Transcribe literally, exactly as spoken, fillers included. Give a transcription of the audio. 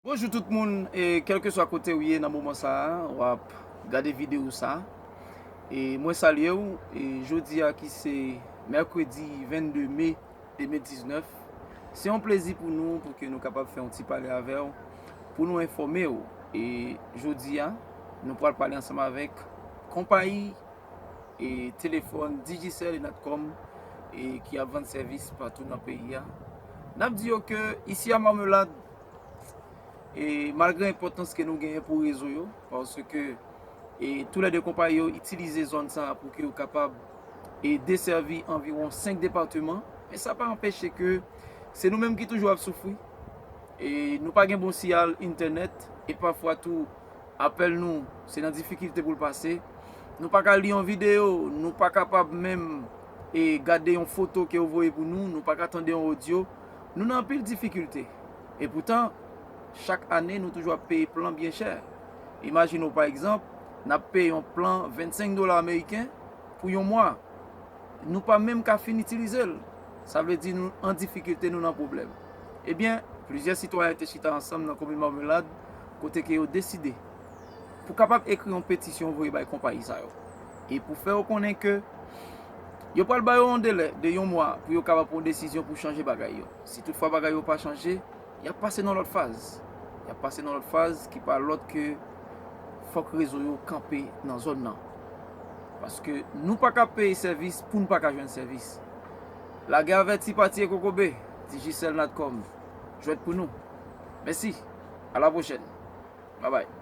Bonjou tout moun, e kèlkeswa kote w ye nan moman sa a, w ap gade videyo sa a. E mwen salye w, e jodi a ki se mèkredi vennde me de mil diznèf, se yon plezi pou nou, pou ke nou kapab fè yon ti pale avè w, pou nou enfòme w. E jodi a, nou pral pale ansanm avèk konpayi e telefòn Digicel e Natcom, e ki ap vann sèvis patou nan peyi a. N ap di yo ke isi a Marmelade, e malgre enpòtans ke nou genyen pou rezo yo, paske e toulède konpayi yo itilize zòn sa a pou ke yo kapab e desèvi anviwon senk depatman, men sa pa anpeche ke se nou menm ki toujou ap soufri. E nou pa gen bon siyal entènèt, e pafwa tou apèl nou se nan difikilte pou l pase. Nou pa ka li yon videyo, nou pa kapab menm e gade yon foto ke yo voye pou nou, nou pa ka tande yon odyo. Nou nan anpil difikilte. E poutan, chak ane nou toujou ap peye plan byen chè. Imajine w pa egzanp, n ap peye yon plan vennsenk dola ameriken pou yon mwa. Nou pa menm ka fin itilize l. Sa vle di nou an difikilte, nou nan pwoblèm. Ebyen, plizyè sitwayen te chita ansanm nan komin Marmelade, kote ke yo deside pou kapab ekri yon petisyon voye bay konpayi sa yo. E pou fè yo konnen ke yo pral ba yo yon delè de yon mwa pou yo kapab pran yon desizyon pou chanje bagay yo. Si toutfwa bagay yo pa chanje, y ap pase nan lòt faz. Y ap pase nan lòt faz ki pa lòt ke fòk rezo yo kanpe nan zòn nan. Paske nou pa ka peye sèvis pou n pa ka jwenn sèvis. Lagè avèti pa tiye kokobe, Digicel Natcom, jwèt pou nou. Mèsi, a la pwochèn. Babay.